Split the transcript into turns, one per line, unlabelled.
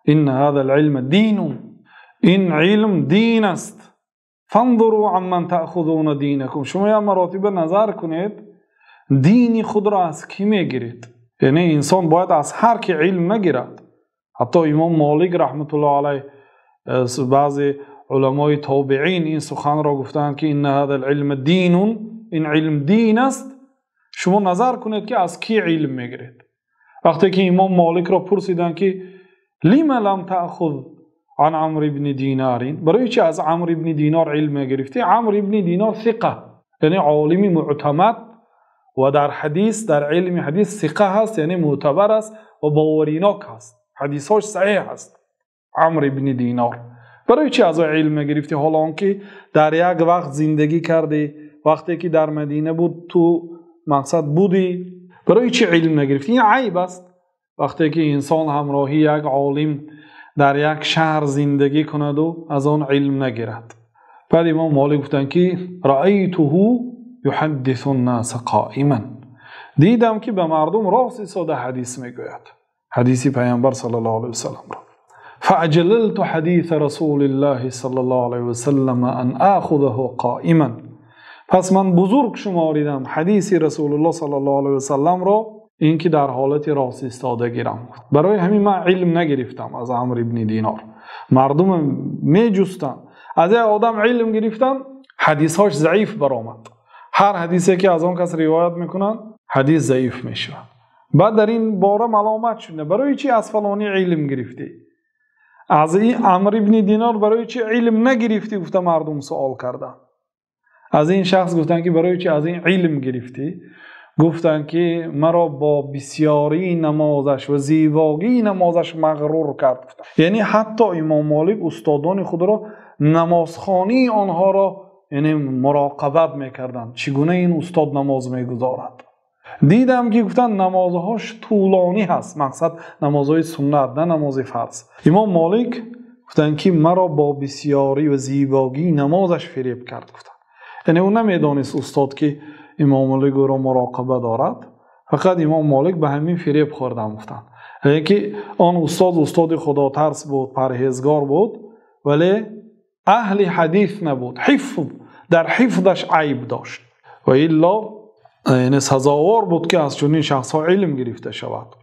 إن هذا العلم دين، ин илм дин аст. فانظروا عمن تأخذون دينكم. Шумо як маротиба назар кунед, дини худро аз кӣ мегиред? Яъне инсон бояд аз ҳар ки илм нагирад. Ҳатто имом Молик раҳматуллоҳи алайҳ, баъзе уламои тобеин ин сухан ро гуфтаанд, ки إن هذا العلم دين، ин илм дин аст. Шумо назар кунед, ки аз кӣ илм мегиред. Вақте ки имом Моликро пурсиданд, ки لم لم تأخذ عن عمرو بن دینار، барои чӣ аз Амр ибни Динор илм нагирифтӣ? Амр ибни Динор сиқа, яъне олими муътамад ва дар ҳадис, дар илми ҳадис сиқа ҳаст, яъне мӯътабар аст ва боваринок ҳаст, ҳадисҳояш саҳеҳ аст. Амр ибни Динор, барои чӣ аз ӯ илм нагирифтӣ, ҳоло он ки дар як вақт зиндагӣ кардӣ, вақте ки дар Мадина буд, ту мақсад будӣ, барои чӣ илм нагирифтӣ? Ин айб аст. Вақте ки инсон ҳамроҳи як олим дар як шаҳр зиндагӣ кунад ва аз он илм нагирад. Баъд имом Молик гуфтанд, ки رأيته يحدث الناس قائما، дидам, ки ба мардум рост истода ҳадис мегӯяд, ҳадиси паёмбар саллаллоҳу алайҳи васаллам ро. فأجللت حديث رسول الله صلى الله عليه وسلم أن آخذه قائما. Пас ман бузург шуморидам ҳадиси расулуллоҳ саллаллоҳу алайҳи васаллам ро, инки дар ҳолати рост истода гирам. Барои ҳамин ман илм нагирифтам аз Амр ибни Динор. Мардум меҷустанд, аз як одам илм гирифтан, ҳадисҳояш заиф баромад. Ҳар ҳадисе ки аз он кас ривоят мекунанд, ҳадис заиф мешавад. Баъд дар ин бора маломат шуда: барои чӣ аз фалонӣ илм гирифтӣ, аз ин Амр ибни Динор барои чӣ илм нагирифтӣ? Гуфта мардум савол карданд. Аз ин шахс гуфтанд, ки барои чӣ аз ин илм гирифтӣ? Гуфтанд, ки маро бо бисёрии намозаш ва зебоии намозаш мағрур кард. Яъне ҳатто имом Молик устодони худро, намозхонии онҳоро, яъне муроқибат мекарданд, чӣ гуна ин устод намоз мегузорад. Дидам, ки гуфтанд, намозҳояш тӯлонӣ ҳаст, мақсад намозҳои суннат, на намози фарз. Имом Молик гуфтанд, ки маро бо бисёрӣ ва зебоии намозаш фиреб кард, гуфтанд. Яъне ӯ намедонист устод, ки имом Молик ӯро муроқиба дорад, фақат имом Молик ба ҳамин фиреб хӯрдам, гуфтанд. Яъне ки он устод устоди худотарс буд, парҳезгор буд, вале аҳли ҳадис набуд, ҳифз, дар ҳифзаш айб дошт ва илло яъне сазовор буд, ки аз чунин шахсҳо илм гирифта шавад.